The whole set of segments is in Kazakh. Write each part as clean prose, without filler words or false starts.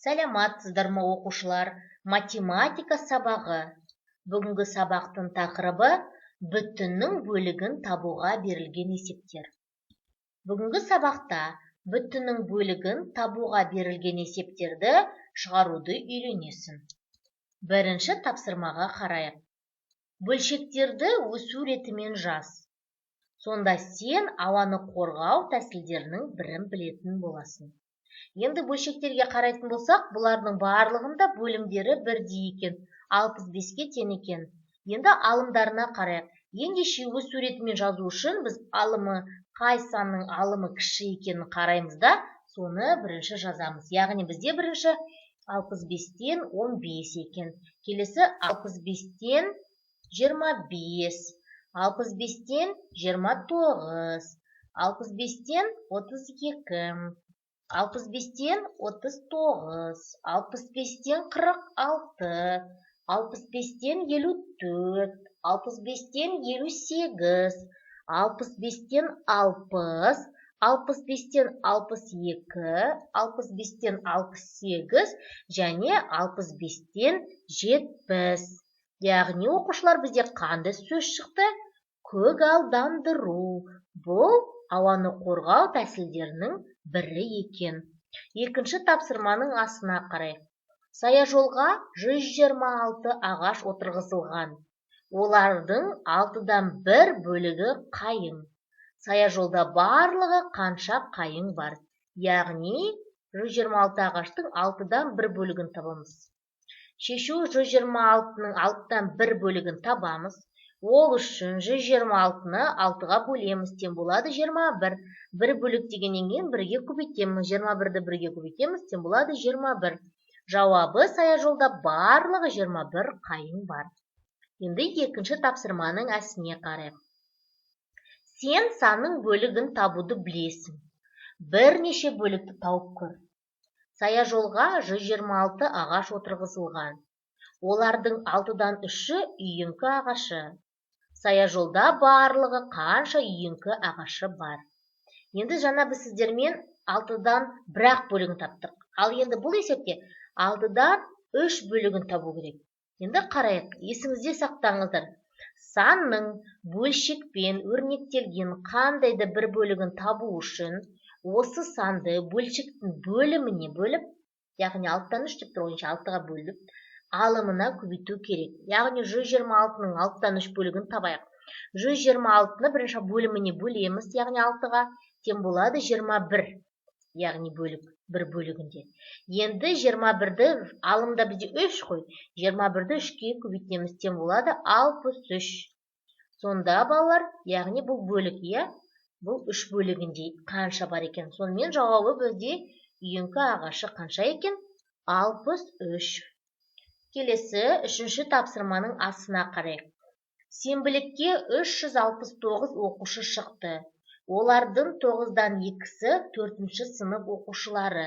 Саламатсыздар ма, оқушылар! Математика сабағы. Бүгінгі сабақтың тақырыбы: бүтіннің бөлігін табуға берілген есептер. Бүгінгі сабақта бүтіннің бөлігін табуға берілген есептерді шығаруды үйренесің. Бірінші тапсырмаға қарайық. Бөлшектерді өсу ретімен жаз. Сонда сен ауаны қорғау тәсілдерінің бірін білетін боласың. Енді бөлшектерге қарайтын болсақ, бұлардың барлығында бөлімдері бірдей екен, 65-ке тең екен. Енді алымдарына қарайық. Ендеше, өсу ретімен жазу үшін біз алымы, қай санның алымы кіші екенін қараймыз да, соны бірінші жазамыз. Яғни бізде бірінші 65-тен 15 екен. Келесі 65-тен 25, 65-тен 29, 65-тен 32, 65-тен 39, 65-тен 46, 65-тен 54, 65-тен 58, 65-тен 60, 65-тен 62, 65-тен 68 және 65-тен 70. Яғни, оқушылар, бізде қандай сөз шықты? Көгалдандыру. Бұл ауаны қорғау тәсілдерінің бірі екен. Екінші тапсырманың астына қарайық. Саяжолға 126 ағаш отырғызылған. Олардың алтыдан бір бөлігі қайың. Саяжолда барлығы қанша қайың бар? Яғни 126 ағаштың алтыдан бір бөлігін табамыз. Шешу: 126-ның алтыдан бір бөлігін табамыз. Ол үшін 126-ны алтыға бөлеміз, тең болады 21. Бір бөлік дегеннен кейін бірге көбейтеміз. 21-ді бірге көбейтеміз, тең болады 21. Жауабы: саяжолда барлығы 21 қайың бар. Енді екінші тапсырманың әсіне қарайық. Сен санның бөлігін табуды білесің. Бірнеше бөлікті тауып көр. Саяжолға 126 ағаш отырғызылған. Олардың алтыдан үші үйеңкі ағашы. Саяжолда барлығы қанша үйеңкі ағашы бар? Енді жаңа біз сіздермен алтыдан бір-ақ бөлігін таптық. Ал енді бұл есепте алтыдан үш бөлігін табу керек. Енді қарайық. Есіңізде сақтаңыздар: санның бөлшекпен өрнектелген қандай да бір бөлігін табу үшін осы санды бөлшектің бөліміне бөліп, яғни алтыдан үш деп тұр ғой, алтыға бөліп, алымына көбейту керек. Яғни 126-ның алтыдан үш бөлігін табайық. 126-ны бірінші бөліміне бөлеміз, яғни алтыға, тең болады 21, яғни бөлік бір бөлігінде. Енді 21-ді, алымда бізде үш қой, 21-ді үшке көбейтеміз, тең болады 63. Сонда, балалар, яғни бұл бөлік, иә, бұл үш бөлігінде қанша бар екен? Сонымен, жауабы бізде үйеңкі ағашы қанша екен? 63. Келесі үшінші тапсырманың астына қарайық. Сенбілікке 369 оқушы шықты. Олардың тоғыздан екісі төртінші сынып оқушылары.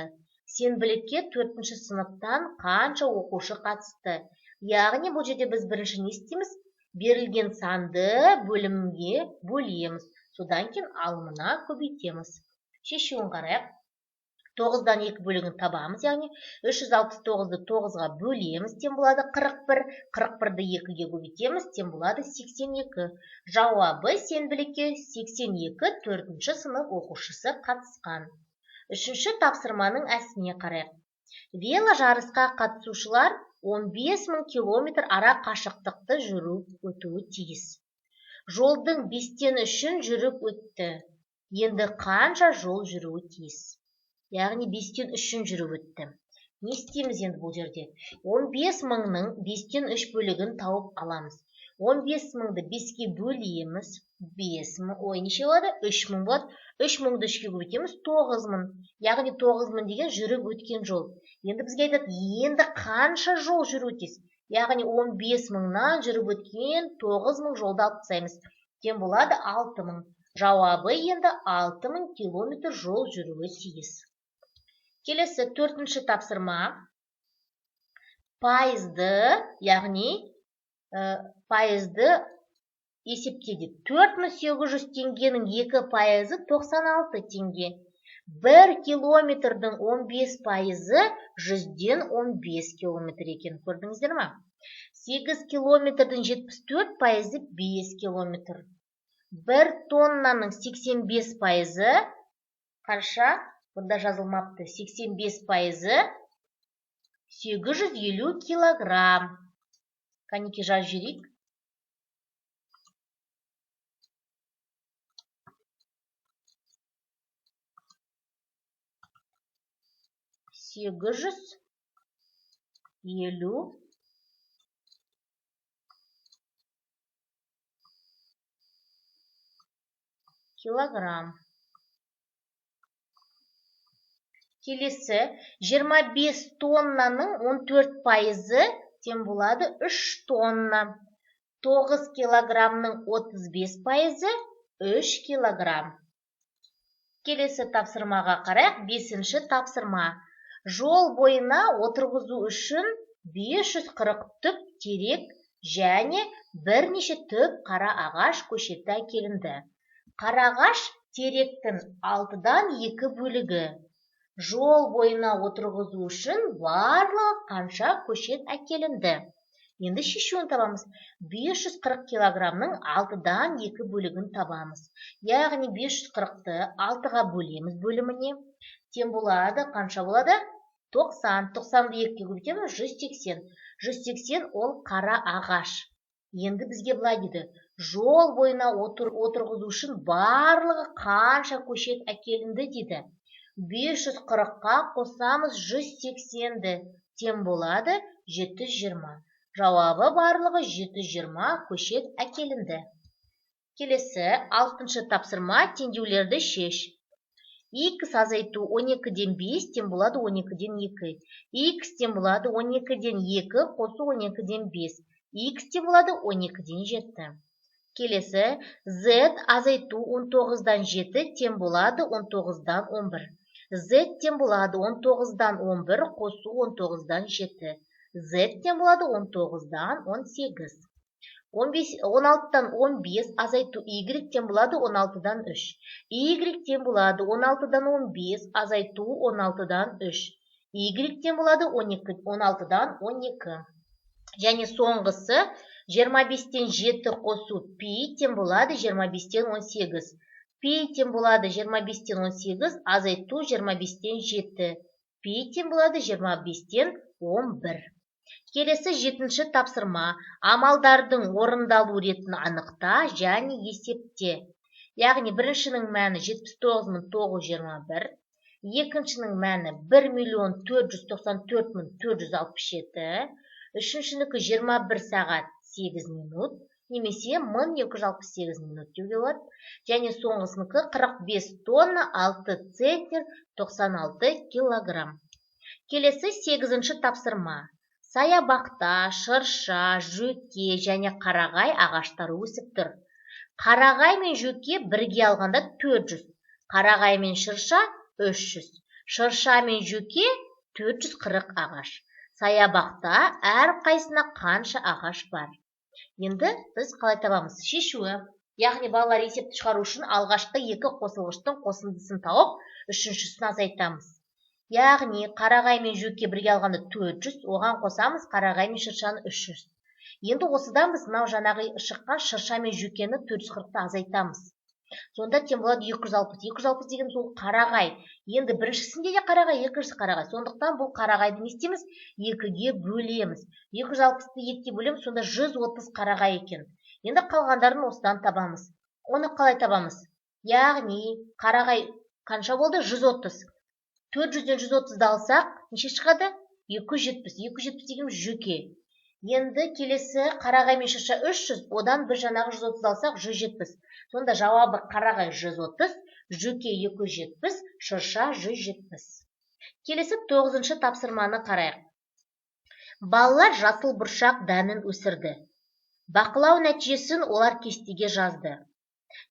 Сенбілікке төртінші сыныптан қанша оқушы қатысты? Яғни бұл жерде біз бірінші не істейміз? Берілген санды бөлімге бөлеміз, содан кейін алымына көбейтеміз. Шешуін қарайық. Тоғыздан екі бөлігін табамыз, яғни 369-ды тоғызға бөлеміз, тең болады 41. 41-ді екіге көбейтеміз, тең болады 82. Жауабы: сенбілікке 82 төртінші сынып оқушысы қатысқан. Үшінші тапсырманың әсіне қарайық. Веложарысқа қатысушылар 15 мың километр ара қашықтықты жүріп өтуі тиіс. Жолдың бестен үшін жүріп өтті. Енді қанша жол жүруі тиіс? Яғни бестен үшін жүріп өтті. Не істейміз енді бұл жерде? 15 мыңның бестен үш бөлігін тауып аламыз. 15 мыңды беске бөлеміз. 5 мың, ой, неше болады? 3 мың болады. 3 мыңды үшке көбейтеміз, 9 мың. Яғни 9 мың деген жүріп өткен жол. Енді бізге айтады, енді қанша жол жүруі тиіс? Яғни 15 мыңнан жүріп өткен 9 мың жолды алып тастаймыз, тең болады 6 мың. Жауабы: енді 6 мың километр жол жүруі тиіс. Келесі төртінші тапсырма. Пайызды, яғни пайызды есепте дейді. 4800 теңгенің 2 пайызы 96 теңге. 1 километрдің 15% 100-ден 15 километр екен, көрдіңіздер ма? 8 километрдің 74% 5 километр. 1 тоннаның 85% қанша? Бұнда жазылмапты. 85% 850 килограмм. Кәнеки жазып жіберейік. 850 килограмм. Келесі 25 тоннаның 14% тең болады 3 тонна. 9 килограммның 35% 3 килограмм. Келесі тапсырмаға қарайық. 5-ші тапсырма. Жол бойына отырғызу үшін 540 түп терек және бірнеше түп қара ағаш көшеті әкелінді. Қара ағаш теректің 6-дан 2 бөлігі. Жол бойына отырғызу үшін барлығы қанша көшет әкелінді? Енді шешуін табамыз. 540 килограммның 6-дан 2 бөлігін табамыз. Яғни 540-ты 6-ға бөлеміз бөліміне. Тең болады, қанша болады? 90. 90-ды 2-ге көбейтеміз, 180. 180 ол қара ағаш. Енді бізге былай дейді. Жол бойына отырғызу үшін барлығы қанша көшет әкелінді дейді. 540-қа қосамыз 180-ді. Тең болады 720. Жауабы барлығы 720 көшет әкелінді. Келесі 6-шы тапсырма, теңдеулерді шеш. Х азайту 12-ден 5 тең болады 12-ден 2. Х тең болады 12-ден 2 қосу 12-ден 5. Х тең болады 12-ден 7. Келесі Z азайту 19-дан 7 тең болады 19-дан 11. Z тең болады 19-дан 11 қосу 19-дан 7. Z тең болады 19-дан 18. 16-дан 15 азайту Y тең болады 16-дан 3. Y тең болады 16-дан 15 азайту 16-дан 3. Y тең болады 16-дан 12. Және соңғысы 25-тен 7 қосу пи тең болады 25-тен 18. Пи тең болады 25-тен 18 азайту 25-тен 7. Пи тең болады 25-тен 11. Келесі 7-ші тапсырма. Амалдардың орындалу ретін анықта және есепте. Яғни біріншінің мәні 79921, екіншінің мәні 1 494 467, үшіншінікі 21 сағат 8 минут, немесе 1268 минут деуге болады. Және соңғысынікі 45 тонна 6 центнер 96 килограмм. Келесі 8-ші тапсырма. Саябақта шырша, жөке және қарағай ағаштары өсіп тұр. Қарағай мен жөке бірге алғанда 400, қарағай мен шырша 300, шырша мен жөке 440 ағаш. Саябақта әрқайсысына қанша ағаш бар? Енді біз қалай табамыз? Шешуі. Яғни балалар есепті шығару үшін алғашқы екі қосылғыштың қосындысын тауып, үшіншісін азайтамыз. Яғни қарағай мен жөке бірге алғанда 400, оған қосамыз қарағай мен шыршаны 300. Енді осыдан біз мынау жаңағы шыққан шырша мен жөкені 440-ты азайтамыз. Сонда тең болады 260. 260 деген сол қарағай. Енді біріншісінде де қарағай, екіншісі қарағай. Сондықтан бұл қарағайды не істейміз? 2-ге бөлеміз. 260-ты 2-ге бөлеміз, сонда 130 қарағай екен. Енді қалғандарын осыдан табамыз. Оны қалай табамыз? Яғни қарағай қанша болды? 130. 400-ден 130-ды алсақ, неше шығады? 270. 270 дегеніміз жөке. Енді келесі қарағай мен шырша 300, одан бір жаңағы 130 алсақ 170. Сонда жауабы қарағай 130, жөке 270, шырша 170. Келесі 9-шы тапсырманы қарайық. Балалар жасыл бұршақ дәнін өсірді. Бақылау нәтижесін олар кестеге жазды.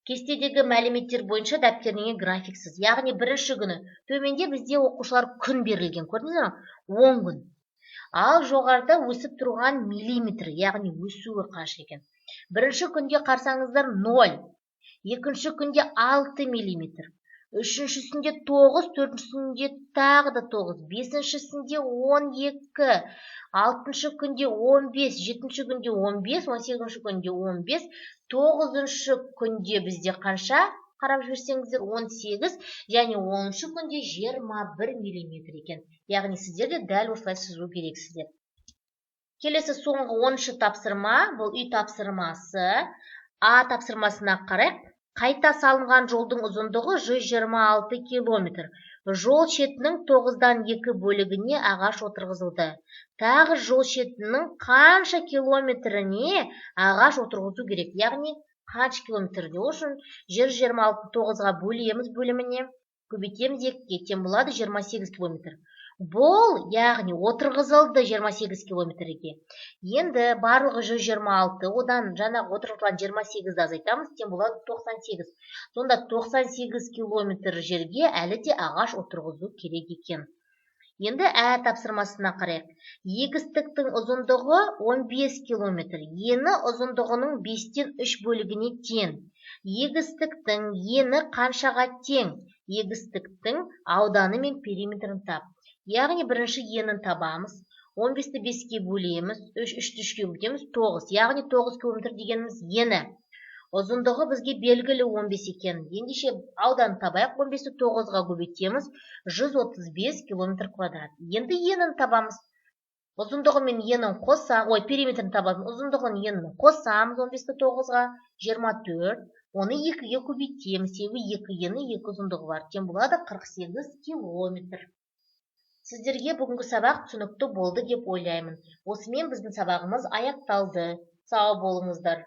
Кестедегі мәліметтер бойынша дәптеріне графиксіз. Яғни бірінші күні төменде бізде оқушылар күн берілген, көрдіңіздер ме? 10 күн. Ал жоғарыда өсіп тұрған миллиметр, яғни өсуі қанша екен. Бірінші күнде қарасаңыздар 0, екінші күнде 6 миллиметр, Үшіншісінде 9, төртіншісінде тағы да 9, бесіншісінде 12, алтыншы күнде 15, жетінші күнде 15, 18-ші күнде 15, тоғызыншы күнде бізде қанша? Қарап жіберсеңіздер, 18 және 10-шы күнде 21 миллиметр екен. Яғни сіздер де дәл осылай сызу керексіздер. Келесі соңғы 10-шы тапсырма, бұл үй тапсырмасы. А тапсырмасына қарайық. Қайта салынған жолдың ұзындығы 126 километр. Жол шетінің 9-дан 2 бөлігіне ағаш отырғызылды. Тағы жол шетінің қанша километріне ағаш отырғызу керек? Яғни қанша километрде? Ол үшін 126 9-ға бөлеміз бөліміне, көбейтеміз 2-ге, тең болады 28 километр. Бұл, яғни отырғызылды 28 километрге. Енді барлығы 126, одан жаңағы отырғызылған 28-ді азайтамыз, тең болады 98. Сонда 98 километр жерге әлі де ағаш отырғызу керек екен. Енді ә тапсырмасына қарайық. Егістіктің ұзындығы 15 километр, ені ұзындығының 5-тен 3 бөлігіне тең. Егістіктің ені қаншаға тең? Егістіктің ауданы мен периметрін тап. Яғни бірінші енін табамыз. 15-ті 5-ке бөлеміз, 3, 3-ті 3-ке бөлеміз, 9. Яғни 9 километр дегеніміз ені. Ұзындығы бізге белгілі 15 екен. Ендеше ауданын табайық, 15-ті 9-ға көбейтеміз, 135 километр квадрат. Енді енін табамыз. Ұзындығы мен енін қоссам, ой, периметрін табамыз. Ұзындығын енін қоссамыз 15-ті 9-ға, 24. Оны 2-ге көбейтеміз, себебі 2 ені, 2 ұзындығы бар. Тең болады 48 километр. Сіздерге бүгінгі сабақ түсінікті болды деп ойлаймын. Осымен біздің сабағымыз аяқталды. Сау болыңыздар.